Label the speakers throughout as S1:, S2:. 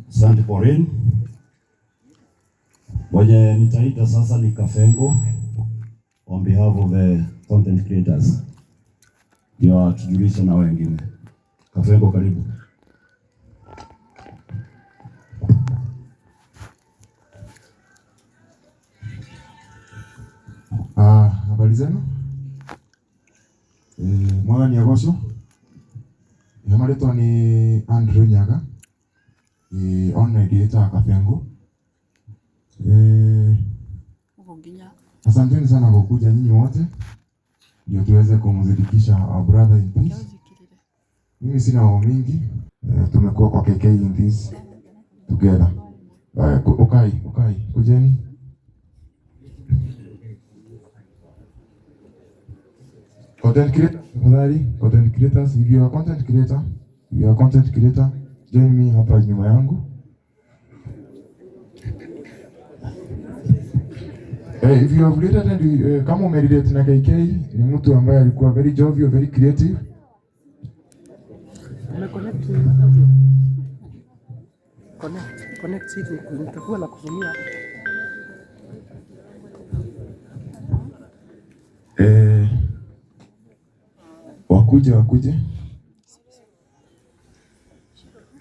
S1: Asante Pauline. Mwenye nitaita sasa ni Kafengo on behalf of the content creators. Ndio atujulishe na wengine. Kafengo, karibu.
S2: Ah, habari zenu? Mwathani agocwo. Marĩtwa nĩ Andrew Nyaga. Online ndĩĩtaga Kabengo. Asanteni sana kwa kuja nyinyi wote ndio tuweze kumzidikisha our brother in peace. Mimi sina mambo mingi. Tumekuwa kwa KK in this together. Ukai, ukai, kujeni. Content creator, tafadhali, content creators, if you are content creator, if you are content creator, join me hapa nyuma yangu. If you have related and kama umerelate na KK, ni mtu ambaye alikuwa very jovial, very creative.
S3: Umeconnect connect connect hivi nitakuwa na kuzumia.
S2: Wakuje wakuje.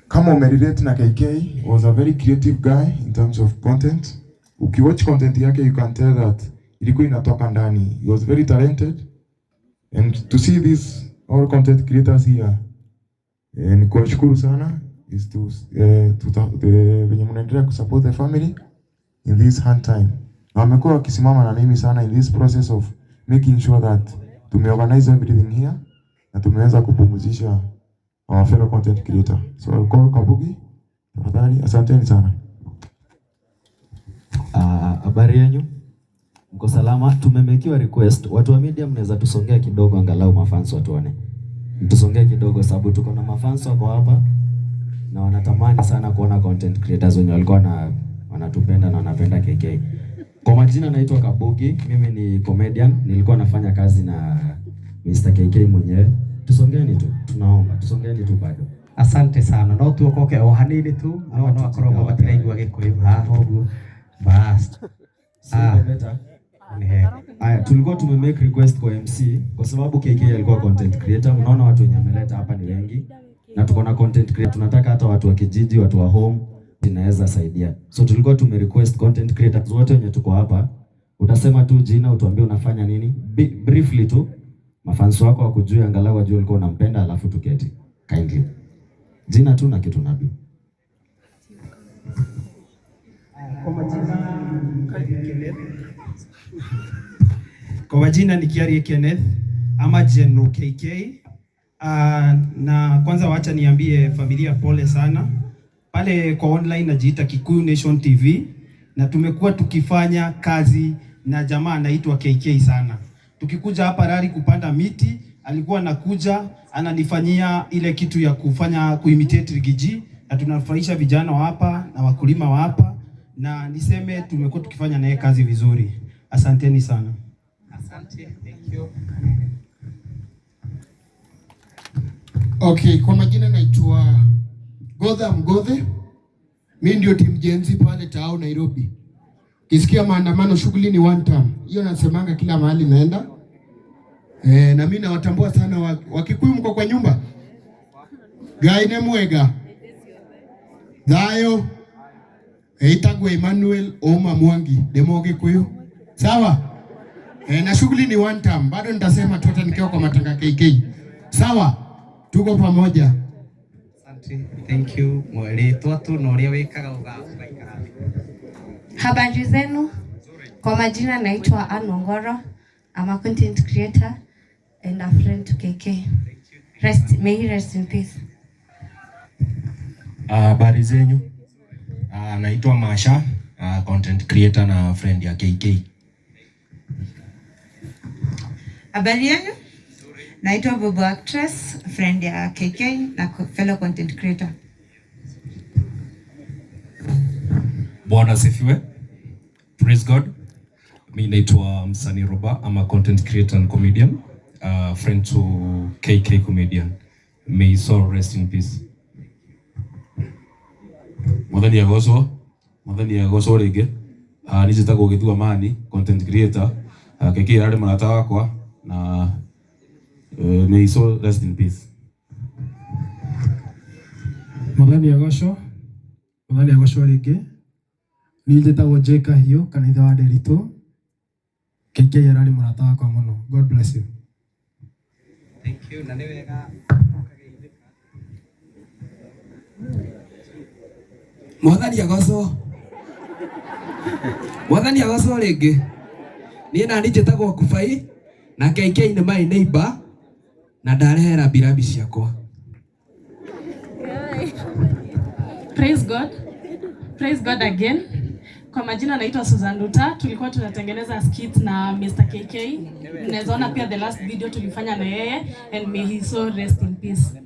S2: Kama umerelate na KK, was a very creative guy in terms of content. Ukiwatch content yake you can tell that ilikuwa inatoka ndani. He was very talented, and to see this all content creators here, ni kuwashukuru sana is to venye mnaendelea kusupport the family in this hard time. Na wamekuwa wakisimama na mimi sana in this process of making sure that tumeorganize everything here na tumeweza kupumzisha our fellow content creator. So I'll call Kabugi. Tafadhali, asanteni sana.
S4: Habari yenyu? Mko salama? Tumemekiwa request. Watu wa media mnaweza tusongea kidogo angalau mafans watuone. Mtusongee kidogo sababu tuko na mafans wako hapa na wanatamani sana kuona content creators wenye walikuwa na wanatupenda na wanapenda KK. Kwa majina naitwa Kabugi, mimi ni comedian, nilikuwa nafanya kazi na Mr. KK mwenyewe. Tusongeeni tu, tunaomba, tusongeeni tu bado.
S5: Asante sana. No tuokoke o hanini tu, no no akorwo matiraigua Gikuyu haha ũguo. Bas.
S4: Ah, better. Aya, tulikuwa tume make request kwa MC kwa sababu KK alikuwa content creator. Mnaona watu wenye ameleta hapa ni wengi na tuko na content creator. Tunataka hata watu wa kijiji, watu wa home inaweza saidia. So tulikuwa tume request content creators wote wenye tuko hapa, utasema tu jina, utuambie unafanya nini briefly tu, mafans wako wakujue, angalau wajue ulikuwa unampenda, alafu tuketi kindly, jina tu na kitu nadu.
S6: Kwa majina ni Kiarie Kenneth ama General KK. Na kwanza wacha niambie familia pole sana. Pale kwa online najiita Kikuyu Nation TV na tumekuwa tukifanya kazi na jamaa anaitwa KK sana. Tukikuja hapa rally kupanda miti, alikuwa anakuja ananifanyia ile kitu ya kufanya kuimitate Riggy G, na tunafurahisha vijana wa hapa na wakulima wa hapa, na niseme tumekuwa tukifanya naye kazi vizuri. Asanteni sana.
S5: Asante, thank you.
S7: Okay, kwa majina naitwa Godha Mgodhe. Mi ndio team Gen Z pale Tao Nairobi. Kisikia maandamano shughuli ni one time. Hiyo nasemanga kila mahali naenda. Na mimi nawatambua sana Wakikuyu mko kwa nyumba. Gaine mwega. Thayo. Eitagwe Emmanuel Oma Mwangi, demo Gikuyu. Sawa? Na shughuli ni one time. Bado nitasema tu hata nikiwa kwa matanga KK. Sawa? Tuko pamoja.
S5: Asante, thank you. Rĩtwa tu na ũrĩa wĩkaga ũgaikara thĩ.
S8: Habari zenu? Kwa majina naitwa Ann Ongoro. I'm a content creator and a friend to KK. Rest, may he rest in peace.
S9: Habari zenyu? Naitwa Masha, content creator na friend ya KK.
S10: Habari yenu? Naitwa Bobo actress, friend ya KK na fellow content creator.
S11: Bwana asifiwe. Praise God. Mi naitwa Msanii Roba, I'm a content creator and comedian. friend to KK comedian. May his soul rest in peace.
S12: Mwathani agocwo, Mwathani agocwo rĩngĩ. Niĩ njĩtagwo Gĩthua Mani, content creator. KK ararĩ mũrata wakwa na may his soul rest in peace.
S13: Mwathani agocwo, Mwathani agocwo rĩngĩ. Niĩ njĩtagwo J Kahiũ kana ithe wa Nderitu. KK ararĩ mũrata wakwa mũno. God bless you.
S5: Thank you, na nĩ wega.
S14: Mwathani agocwo, Mwathani agocwo rĩngĩ. Niĩ nani njĩtagwo Kubai na KK nĩ my neighbor na ndarehe rambirambi ciakwa.
S15: Praise God. Praise God again. Kwa majina naitwa Susan Duta. Tulikuwa tunatengeneza skit na Mr. KK. Mnaweza ona pia the last video tulifanya na yeye, and may his soul rest in peace.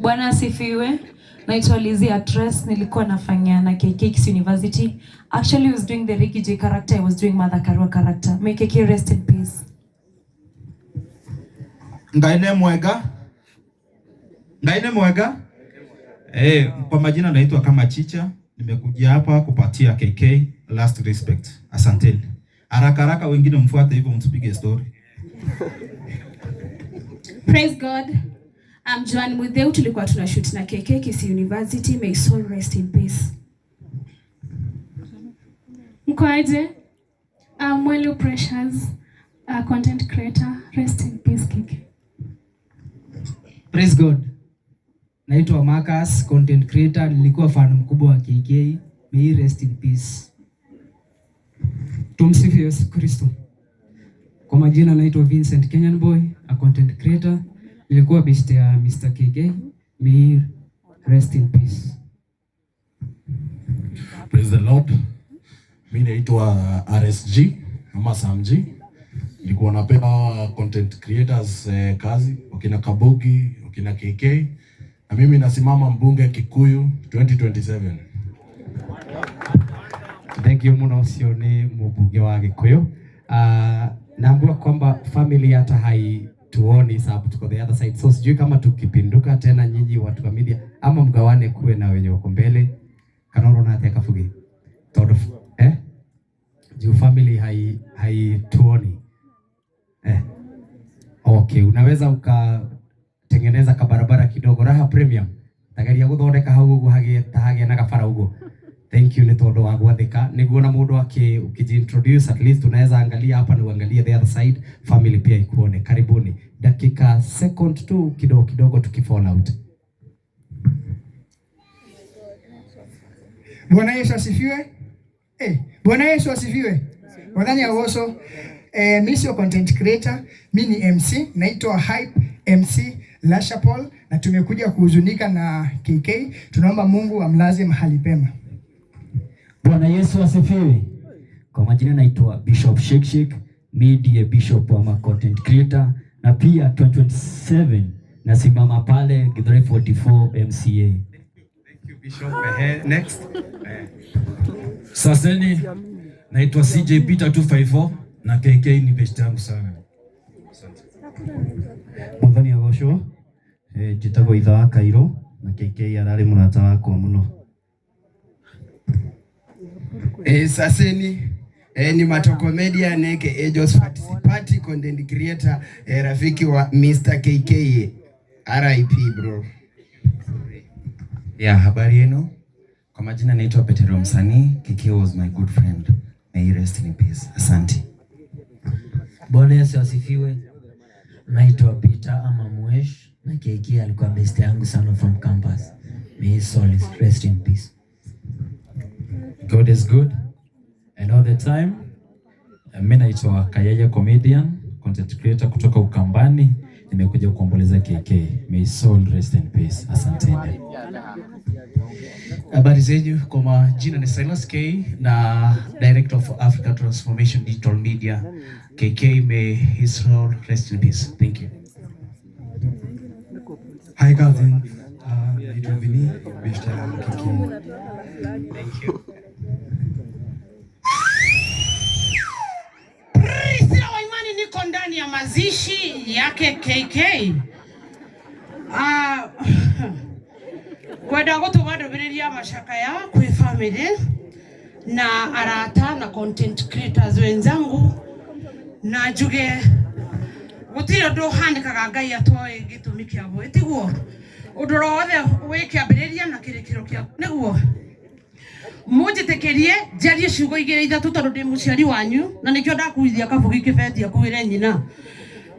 S16: Bwana asifiwe. Naitwa Lizzie Actress, nilikuwa nafanya na KK Kisii University. Actually, I was doing the Ricky J character, I was doing Mother Karua character. May KK rest in peace.
S17: Ngai nĩ mwega. Ngai nĩ mwega. Kwa majina naitwa kama Chicha. Nimekuja hapa kupatia KK last respect. Asanteni. Haraka haraka, wengine mfuate hivyo mtupige story.
S18: Praise God. I'm Joan Mutheu, tulikuwa tuna shoot na KK Kisii University. May soul rest in peace.
S19: Mko aje? I'm Mwelu Precious, a content creator. Rest in peace, KK.
S20: Praise God. Naitwa Marcus, content creator. Nilikuwa fan mkubwa wa KK. May he rest in peace.
S21: Tumsifu Yesu Kristo. Kwa majina naitwa Vincent Kenyan Boy, a content creator. Nilikuwa best ya Mr. KK. May he rest in peace.
S22: Praise the Lord. Mi naitwa RSG ama Samji. Nilikuwa napea content creators kazi, wakina Kabugi, wakina KK, na mimi nasimama mbunge Kikuyu 2027.
S5: Thank you muno, ũcio nĩ mũmbunge wa Gĩkũyũ. Naambiwa kwamba family hata haituoni sababu tuko the other side, so sijui kama tukipinduka tena nyinyi watu wa media ama mgawane kuwe na wenye wako mbele kana ũrona atĩa Kabugi, tondũ juu family haituoni. Okay, unaweza ukatengeneza kabarabara kidogo Raha Premium tageria guthondeka hau uguo hagie ta hagie na gabara uguo. Thank you nĩ tondũ wa gwathĩka nĩguo na mũndũ aki ukijiintroduce at least unaweza angalia hapa na uangalie the other side, family pia ikuone. Karibuni, dakika second tu kidogo kidogo tukifall out.
S23: Bwana Yesu asifiwe. Bwana Yesu asifiwe. Mwathani agocwo. Mi sio content creator, mi ni MC, naitwa Hype MC Lasha Paul na tumekuja kuhuzunika na KK. Tunaomba Mungu amlaze mahali pema.
S24: Bwana Yesu asifiwe. Kwa majina naitwa Bishop Shake Shake, mi ndiye bishop wa content creator na pia 2027 nasimama pale Githurai 44 MCA.
S5: Thank you, Bishop. Next.
S25: Saseni, naitwa CJ Peter 254 na KK ni best yangu sana.
S4: Mwathani agocwo. Njĩtagwo Itha wa Kairũ na KK ararĩ mũrata wakwa mũno.
S7: Saseni, ni Mato Comedian aka Josephat Sipati content creator, rafiki wa Mr. KK, RIP bro.
S26: Yeah, habari yenu. Kwa majina naitwa Petero Msanii. KK was my good friend. May he rest in peace. Asante.
S27: Bwana Yesu asifiwe. Naitwa Peter ama Mwesh na KK alikuwa best yangu sana from campus. May his soul rest in peace.
S11: God is good and all the time. Mimi naitwa Kayeye comedian, content creator kutoka Ukambani. Nimekuja kuomboleza KK. May his soul rest in peace. Asanteni.
S28: Habari zenyu, kwa majina ni Silas K na Director of Africa Transformation Digital Media. KK, may his soul rest in peace. Thank you.
S2: Hi cousin. Naitwa Vini, best ya KK.
S5: Thank you.
S29: Priscilla wa imani, niko ndani ya mazishi.
S1: Ngwenda gũtũma ndũmĩrĩri ya macakaya kwĩ family na arata na content creators wenzangu, na njuge gũtirĩ ũndũ ũhanĩkaga Ngai atoĩ gĩtũmi kĩaguo, ĩtiguo ũndũ wothe wĩ kĩambĩrĩria na kĩrĩkĩro kĩaguo, nĩguo munjĩtĩkĩrie njarie ciugo igĩrĩ ithatũ tondũ ndĩ mũciari wanyu na nĩkĩo ndakuithia kabugi kĩbeti akuĩre nyina.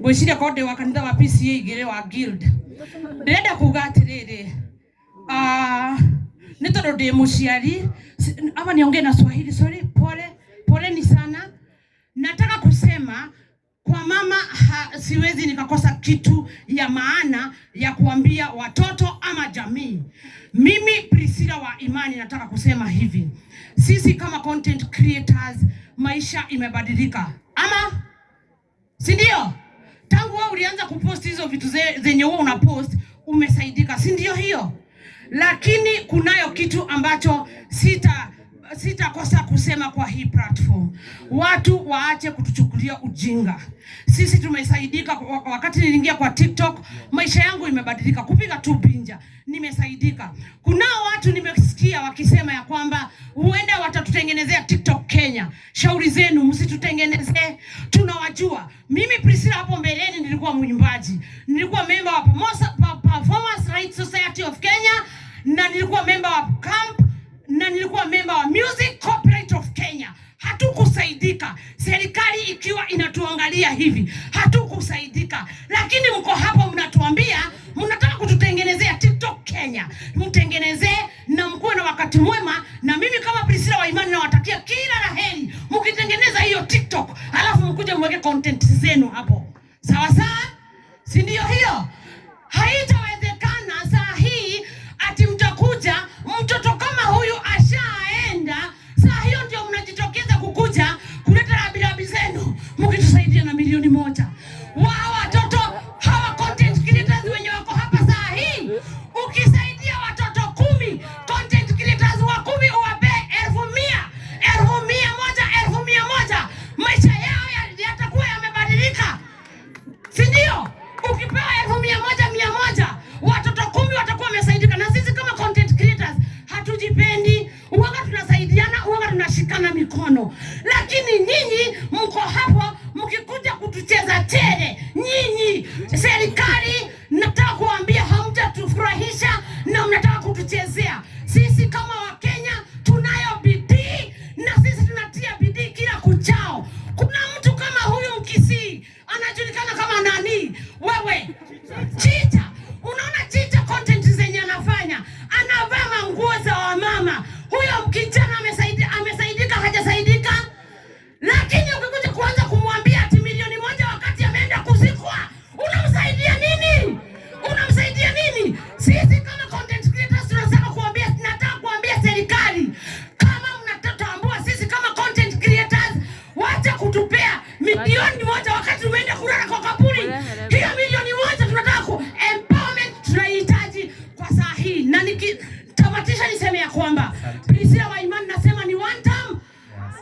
S1: Ngwĩciria korwo ndĩ wa kanitha wa PCA igĩrĩ wa guild. Ndĩrenda kuga atĩrĩrĩ, nĩ tondũ ndĩ mũciari, ama niongee na Swahili, sorry, pole poleni sana. Nataka kusema kwa mama siwezi nikakosa kitu ya maana ya kuambia watoto ama jamii. Mimi Priscilla wa Imani nataka kusema hivi, sisi kama content creators maisha imebadilika, ama si ndio? Tangu wewe ulianza kupost hizo vitu zenye wewe unapost umesaidika, si ndio hiyo? Lakini kunayo kitu ambacho sitakosa kusema kwa hii platform. Watu waache kutuchukulia ujinga. Sisi tumesaidika. Wakati niliingia kwa TikTok, maisha yangu imebadilika. Kupiga tu binja, nimesaidika. Kunao watu nimesikia wakisema ya kwamba huenda watatutengenezea TikTok Kenya. Shauri zenu, msitutengenezee, tunawajua. Mimi Priscilla hapo mbeleni nilikuwa mwimbaji. Nilikuwa member wa Performance Rights Society of Kenya, na nilikuwa member wa CAMP, na nilikuwa member wa Music Copyright of Kenya. Hatukusaidika. Serikali ikiwa inatuangalia hivi, hatukusaidika. Lakini mko hapo mnatuambia mnataka kututengenezea TikTok Kenya. Mtengenezee na mkuwe na wakati mwema, na mimi kama Priscilla wa Imani nawatakia kila la heri mkitengeneza hiyo TikTok, alafu mkuje mweke content zenu hapo. Sawa sawa? Si ndio hiyo? Haitawezekana saa hii ati mtakuja mtoto kama huyu ashaenda, saa hiyo ndio mnajitokeza kukuja kuleta rabirabi zenu mkitusaidia na 1,000,000. Wao watoto hawa content creators wenye wako hapa saa hii, ukisaidia watoto 10 content creators wa 10 uwape 100,000, 100,000, 100,000, maisha yao yatakuwa yamebadilika, si ndio? Ukipewa 100,000, 100, watoto 10 watakuwa wamesaidika. Na sisi kama content creators hatujipendi, uwaga tunasaidiana, uwaga tunashikana mikono. Lakini nyinyi mko hapo mkikuja kutucheza chere. Nyinyi serikali, nataka kuambia hamtatufurahisha na mnataka kutuchezea. Sisi kama Wakenya tunayo bidii na sisi tunatia bidii kila kuchao. Kuna mtu kama huyu Mkisii anajulikana kama nani? Wewe Chicha. Unaona Chicha content zenye anafanya, anavaa manguo za wamama. Huyo kijana amesaidika, hajasaidika? Lakini ukikuja kuanza kumwambia ati 1,000,000 wakati ameenda kuzikwa, unamsaidia nini? Unamsaidia nini? Sisi kama content creators tunataka kuambia, tunataka kuambia serikali, kama mnatutambua sisi kama content creators, wacha kutupea 1,000,000 wakati tumeenda kulala kwa kaburi. Hiyo 1,000,000 tunataka ku empowerment tunahitaji kwa saa hii. Na nikitamatisha niseme ya kwamba Priscilla wa Imani nasema ni one time.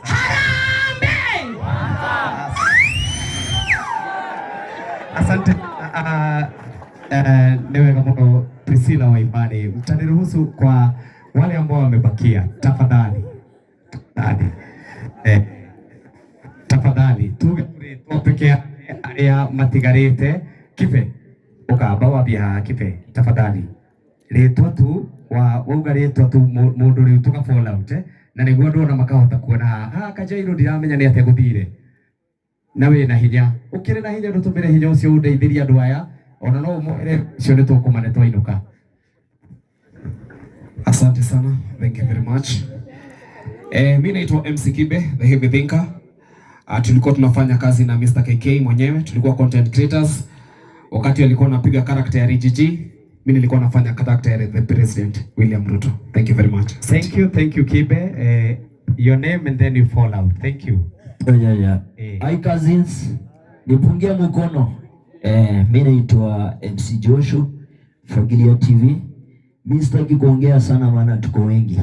S1: Harambee!
S5: Asante. Ni wega muno Priscilla wa Imani. Mtaniruhusu kwa wale ambao wamebakia, tafadhali. Tafadhali. Tafadhali tuge turetwo peke aria matigarite. Kibe ukamba wambia haha Kibe, tafadhali ritwa tu wa wauga ritwa tu mundu riu tuka fall out na niguo andu ona makahota kuona haha Kajairo ndiramenya ni atia guthire na wina hinya ukire na hinya ndutumire hinya ucio undeithirie andu aya ona no umwire ucio ni tukumane twainuka.
S3: Asante sana, thank you very much. Mi naitwa MC Kibe, the Heavy Thinker. Tulikuwa tunafanya kazi na Mr. KK mwenyewe, tulikuwa content creators. Wakati alikuwa anapiga character ya RGG, mimi nilikuwa nafanya character ya the President William Ruto. Thank you very much.
S5: Thank you Kibe. Your name and then you fall out. Thank you.
S24: Yeah. Hi cousins, nipungie mkono. Mimi naitwa MC Joshua, Fagilia TV. Mimi sitaki kuongea sana maana tuko wengi.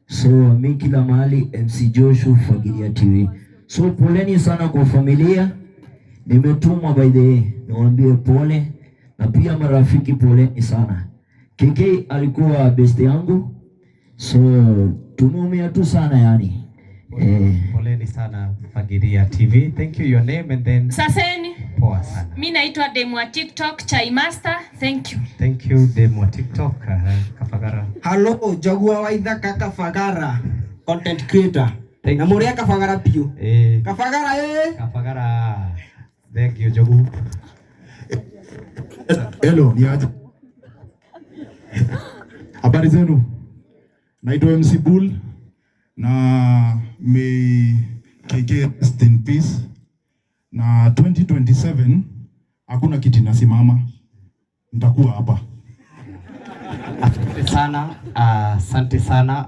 S24: So mimi kila mahali MC Joshua, Fagilia TV. So poleni sana kwa familia. Nimetumwa by the way niwaambie pole, na pia marafiki poleni sana. KK alikuwa best yangu, so tumeumia tu sana yani.
S5: Poleni sana Fagilia TV. Thank you, your name and then
S6: Saseni,
S5: poa sana.
S6: mi naitwa Demu wa TikTok, Chai Master. Thank you.
S5: Thank you Demu wa TikTok. Kafagara.
S8: Halo, Jagua wa Ithaka Kafagara, content creator. Na muria Kafagara piũ.
S5: Eh.
S8: Kafagara eh.
S5: Kafagara. Thank you Jogu.
S2: Hello, ni aje? Habari zenu? Naitwa MC Bull na may KK rest in peace. Na 2027 hakuna kiti nasimama, nitakuwa hapa.
S5: Asante sana. Asante sana.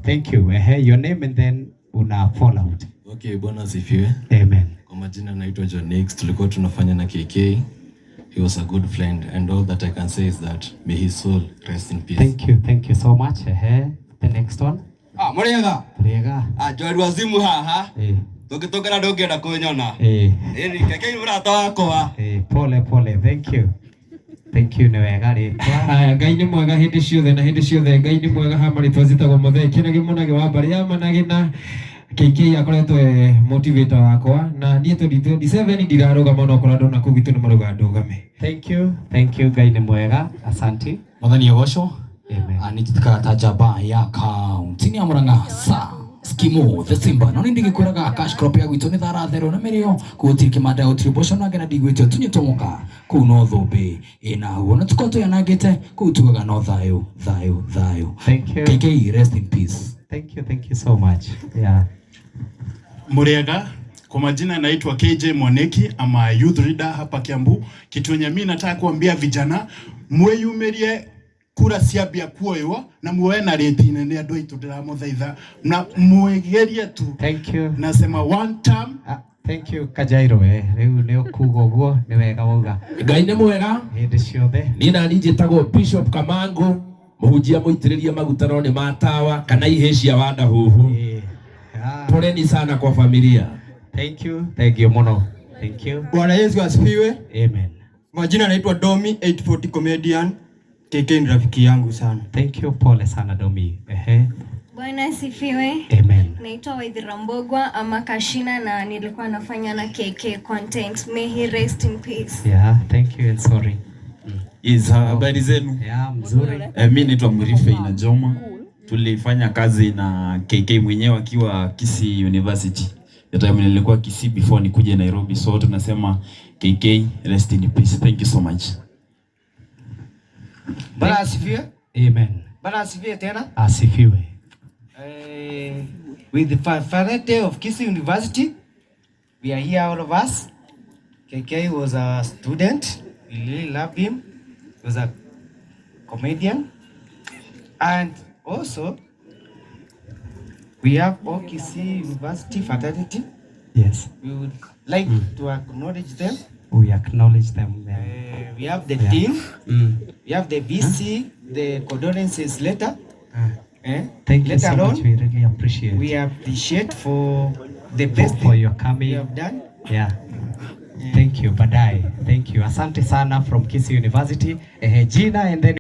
S5: Thank you. Your name and then una fallout.
S9: Okay, bwana asifiwe.
S5: Amen.
S9: Kwa majina naitwa John Nix, tulikuwa tunafanya na KK. He was a good friend and all that I can say is that may his soul rest in peace.
S5: Thank you. Thank you so much. The next one.
S10: Ah, muriega.
S5: Muriega.
S10: Ah, njorua zimu haha.
S5: Eh.
S10: Tũngĩtũngana ndũngĩenda kũnyona.
S5: Eh.
S10: Ĩni, KK nĩ mũrata wakwa.
S5: Eh, pole pole. Thank you. Thank you nĩ wega rĩtwa.
S12: Haya, Ngai nĩ mwega hĩndĩ ciothe na hĩndĩ ciothe Ngai nĩ mwega ha marĩtwa njĩtagwo Mũthee Kĩnagĩ Mũnagĩ wa mbarĩ ya Managĩ na KK akoretwo e motivator wakwa na niĩ 2027 ndirarũgama onokorwo andũ na kũu gwitũ nĩ marauga ndũgame.
S5: Thank you. Thank you Ngai nĩ mwega. Asante.
S13: Mwathani agocwo. Nĩ njĩtĩkaga ta njamba ya kaunti ya Murang'a sa Skimo the Simba no nĩ ndĩgĩkwĩraga cash crop ya gwitũ nĩ thara therũ na mĩrĩo kũu gũtirĩ kĩmanda gũtirĩ mboco na ngena ndigwĩtio tunyitwo kũu no thũmbĩ ĩna huo na tũkorwo twĩanangĩte kũu tugaga no thayũ thayũ thayũ.
S5: Thank you.
S13: KK rest in peace.
S5: Thank you. Thank you so much. Yeah.
S14: Muriega, kwa majina naitwa KJ Mwaneki ama youth leader hapa Kiambu. Kitu yenye mimi nataka kuambia vijana, mweyumirie kura ciambia kuoywo na muoe na rĩti nene andũ aitũ ndĩramũthaitha na mwĩgerie tu.
S5: Thank you.
S14: Nasema one term.
S5: Thank you Kajairo rĩu nĩ ũkuga ũguo nĩ wega wauga.
S15: Ngai nĩ mwega
S5: hĩndĩ ciothe.
S15: Niĩ nani njĩtagwo Bishop Kamangu mũhunjia mũitĩrĩrie maguta no nĩ matawa kana ihĩ cia wanda huhu. Poleni sana kwa familia.
S5: Thank you. Thank you mũno. Thank you.
S8: Bwana Yesu asifiwe.
S5: Amen.
S8: Majina naitwa Domi 840 comedian. KK ni rafiki yangu sana.
S5: Thank you. Pole sana Domi. Ehe.
S29: Bwana asifiwe.
S5: Amen.
S29: Naitwa Waithira Mbogwa ama Kashina na nilikuwa nafanya na KK content. May he rest in peace.
S5: Yeah, thank you and sorry.
S30: Yes, habari zenu?
S5: Yeah, mzuri.
S30: Mi naitwa Murife Inajoma. Tulifanya kazi na KK mwenyewe akiwa Kisii University. The time nilikuwa Kisii before nikuje Nairobi. So tunasema KK rest in peace. Thank you so much.
S8: Bwana asifiwe.
S5: Amen.
S8: Bwana asifiwe tena.
S5: Asifiwe.
S8: With the faculty of Kisii University, we are here all of us. KK was a student. We really loved him. He was a comedian. And also, we have all Kisii University fraternity.
S5: Yes.
S8: We would like to acknowledge them.
S5: We acknowledge them. Yeah.
S8: We have the
S5: Yeah.
S8: dean. We have the VC, the condolences letter.
S5: Thank you
S8: Let
S5: so
S8: alone,
S5: much. We really appreciate.
S8: We appreciate for the best
S5: for your coming.
S8: you have done.
S5: Yeah. Thank you. Baadaye. Thank you. Asante sana from Kisii University. Gina and then